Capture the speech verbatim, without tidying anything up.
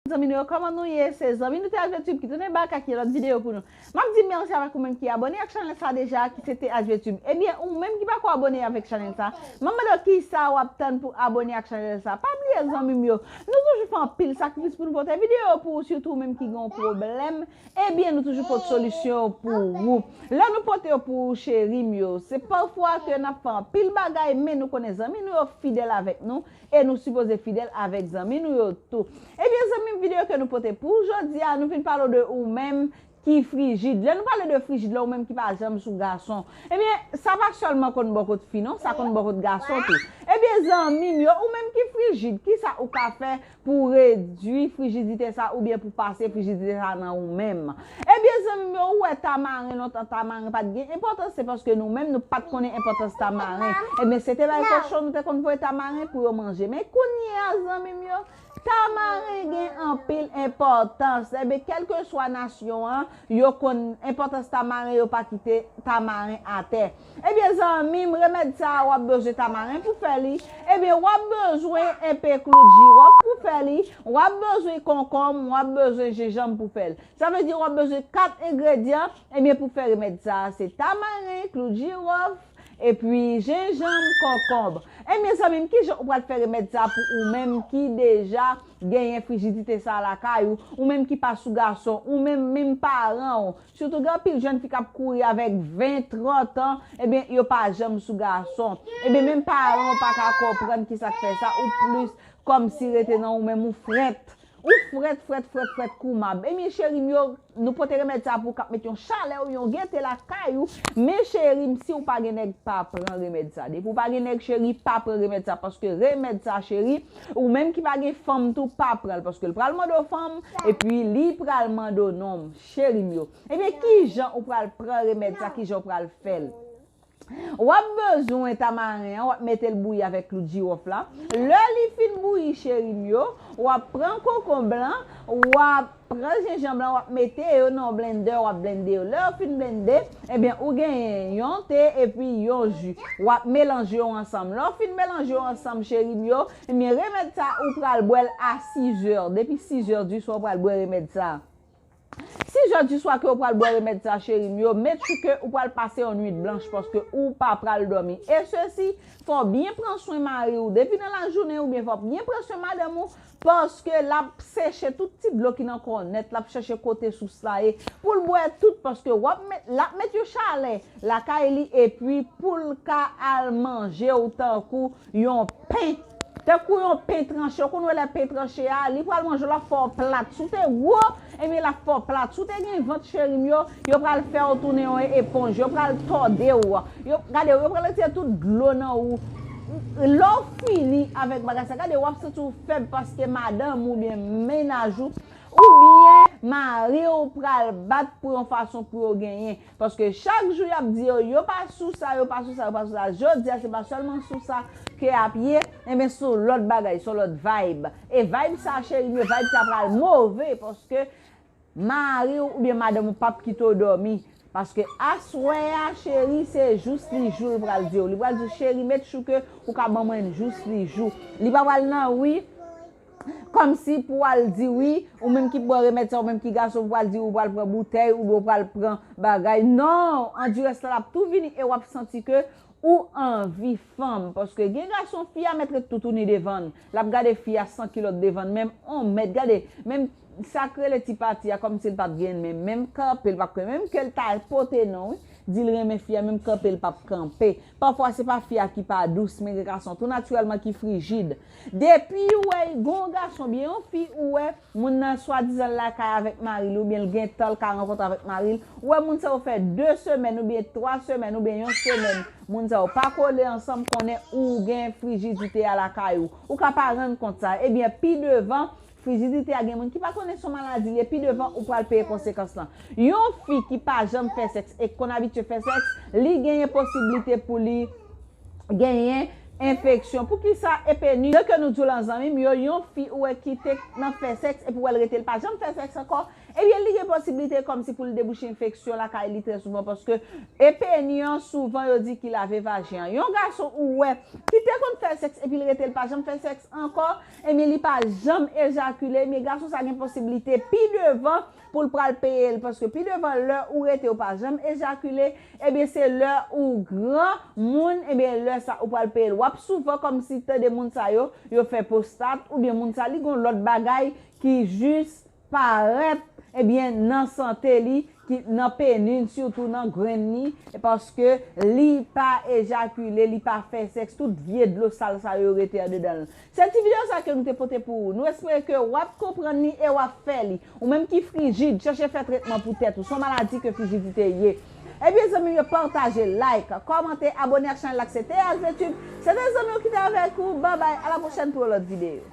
Zanmi nou yo, kòman nou ye? Se zanmi nou T H V Tube ki tounen bak ak yon lòt videyo pou nou. M ap di mèsi avèk ou menm ki abòne ak chanèl sa deja, ki se T H V Tube. Ebyen, ou menm ki pako abòne avèk chanèl sa, m ap mande w kisa w ap tann pou abòne ak chanèl sa. Pa bliye zanmi m yo, nou toujou fè anpil sakrifis pou nou pote videyo pou ou, sitou ou menm ki gen yon pwoblèm. Ebyen, nou toujou pot solisyon pou ou. Lè nou pote yo pou ou, cheri m yo, se pafwa ke n ap fè anpil bagay, men nou konnen zanmi nou yo fidèl avèk nou, e nou sipoze fidèl avèk zanmi nou yo tou. Ebyen, zanmi m, videyo ke nou pote pou ou jodi a, nou vin pale w de ou menm ki frijid. Lè nou pale de frijid la, ou menm ki pa janm sou gason, ebyen, sa pa sèlman konn bò kot fi non, sa konn bò kot gason tou. Ebyen, zanmi m yo, ou menm ki frijid, kisa ou ka fè pou redui frijidite sa oubyen pou pase frijidite sa nan ou menm? Ebyen, zanmi m yo, ou wè tamaren, lontan tamaren pa t gen enpòtans, se paske nou menm nou pa t konnen enpòtans tamaren. Ebyen, se te bay kochon nou te konn voye tamaren pou yo manje. Men kounye a, zanmi m yo, tamaren gen anpil enpòtans. Ebyen, kèlkeswa nasyon an, yo konn enpòtans tamaren, yo pa kite tamaren atè. Ebyen, zanmi m, remèd sa a, w ap bezwen tamaren pou fè li. Ebyen, w ap bezwen enpe klou jiwòf pou fè li. W ap bezwen konkonm, w ap bezwen jenjanm pou fè l. Sa vle di, w ap bezwen kat engredyan, ebyen, pou fè remèd sa a, se tamaren, klou jiwòf, epi jenjanm, konkonm. Ebyen, zanmi m, kijan ou pral fè remèd sa a pou ou menm ki deja genyen frijidite sa a lakay ou, ou menm ki pa sou gason, ou menm, menm paran w, sitou gen anpil jèn fi k ap kouri avèk ven, trant an, ebyen, yo pa janm sou gason. Ebyen, menm paran w pa ka konprann kisa k fè sa, ou plis kòmsi rete nan ou menm, ou frèt. Ou frèt, frèt, frèt, frèt kou mab. Ebyen, cheri m yo, nou pote remèd sa pou w k ap met yon chalè ou yon gete lakay ou. Men cheri m, si w pa gen nèg, pa pran remèd sa. Depi w pa gen nèg, cheri, pa pran remèd sa. Paske remèd sa, cheri, ou menm ki pa gen fanm tou, pa pran l. Paske l pral mande w fanm, epi li pral mande w nonm, cheri m yo. Ebyen, kijan ou pral pran remèd sa, kijan ou pral fè l? W ap bezwen tamaren an, w ap mete l bouyi avèk klou jiwòf la. Lè li fin bouyi, cheri m yo, w ap pran konkonm lan, w ap pran jenjanm lan, w ap mete yo nan yon blendè, w ap blende yo. Lè yo fin blende, ebyen, ou genyen yon te epi yon ji. W ap melanje yo ansanm. Lè w fin melanje yo ansanm, cheri m yo, ebyen, remèd sa, ou pral bwè l a sizè. Depi sizè di swa, ou pral bwè remèd sa. Sizè di swa ke ou pral bwè remèd sa, cheri m yo, make sure ke ou pral pase yon nwit blanch, paske ou pa pral dòmi. E sesi, fò w byen pran swen mari w depi nan lajounen, oubyen fò w byen pran swen madanm ou, paske l ap seche tout ti dlo ki nan kò w nèt, l ap chèche kote sous la ye, pou l bwè tout, paske w ap met, l ap met yon chalè lakay li, epi pou l ka al manje w tankou yon pen. Tankou yon pen tranche. Ou konn wè lè pen tranche a, li pral manje w, l ap fè w plat. Si w te gwo, ebyen, l ap fè w plat. Si w te gen vant, cheri m yo, yo pral fè w tounen yon eponj. Yo pral tòde w. Yo, gade, yo pral retire tout dlo nan ou. Lè w fini avèk bagay sa, gade, w ap santi w fèb paske madanm oubyen mennaj ou oubyen mari w pral bat pou yon fason pou yo genyen. Paske chak jou y ap di yo, yo pa sou sa, yo pa sou sa, yo pa sou sa. Jodi a, se pa sèlman sou sa ke y ap ye, enben, se yon lòt bagay, se yon lòt vibe. E vibe sa, cheri m yo, vibe sa pral move, paske mari w oubyen madanm ou p ap kite w dòmi. Paske aswè a, cheri, se jous li jou l pral di w. Li pral di w, cheri, make sure ke ou ka ban mwen jous li jou. Li pa pral nan ri kòmsi pou w al di wi, ou menm ki bwè remèd sa, ou menm ki gason, pou w al di ou pral pran boutèy, oubyen ou pral pran bagay. Non, andires la, l ap tou vini e w ap santi ke ou anvi fanm. Paske gen gason, fi a mèt ret toutouni devan l. L ap gade fi a san kilòt devan l, menm on mèt, gade, menm sa k rele ti pati a, kòmsi l p ap gen l, men menm kanpe, l p ap kanpe, menm ke l ta pote non, wi. Di l renmen fi a, menm kanpe, l p ap kanpe. Pafwa, se pa fi a ki pa dous, men gen gason tou natirèlman ki frijid. Depi ou wè, gen yon gason, byen yon fi, ou wè, moun nan swadizan l lakay avèk mari l, oubyen l gentan l ka rankontre avèk mari l, ou wè moun sa yo fè de semèn, oubyen twa semèn, oubyen yon semèn, moun sa yo pa kole ansanm, konnen ou gen frijidite a lakay ou. Ou ka pa rann kont sa. Ebyen, pi devan, frijidite a gen moun ki pa konnen se yon maladi li ye, pi devan ou pral peye konsekans lan. Yon fi ki pa janm fè sèks e k konn abitye fè sèks, li genyen posiblite pou li genyen enfeksyon. Poukisa? Epi ni ke nou di w lan, zanmi m yo, yon fi ou wè ki te nan fè sèks epi w wè l rete, l pa janm fè sèks ankò, Ebyen, li gen posiblite kòmsi pou l debouche enfeksyon lakay li trè souvan, paske e peni an, souvan yo di ki lave vajen an. Yon gason ou wè ki te konn fè sèks epi l rete, l pa janm fè sèks ankò, ebyen, li pa janm ejakile, ebyen, gason sa gen posiblite pi devan pou l pral peye l, paske pi devan, lè ou rete ou pa janm ejakile, ebyen, se lè ou gran moun, ebyen, lè sa ou pral peye l. W ap souvan kòmsi tande moun sa yo, yo fè pwostat, oubyen moun sa li gon lòt bagay ki jis parèt, ebyen, nan sante li, ki nan peni l, sitou nan grenn li, e paske li pa ejakile, li pa fè sèks, tout vye dlo sal sa yo rete andedan l. Se ti videyo sa ke nou te pote pou ou. Nou espere ke w ap konprann li e w ap fè li. Ou menm ki frijid, chèche fè tretman pou tèt ou. Se yon maladi ke frijidite ye. Ebyen, zanmi m yo, pataje, like, kòmante, abone ak chanèl la k se T H V Tube. Se te zanmi w ki te avèk ou. Babay, a la pwochèn pou yon lòt videyo.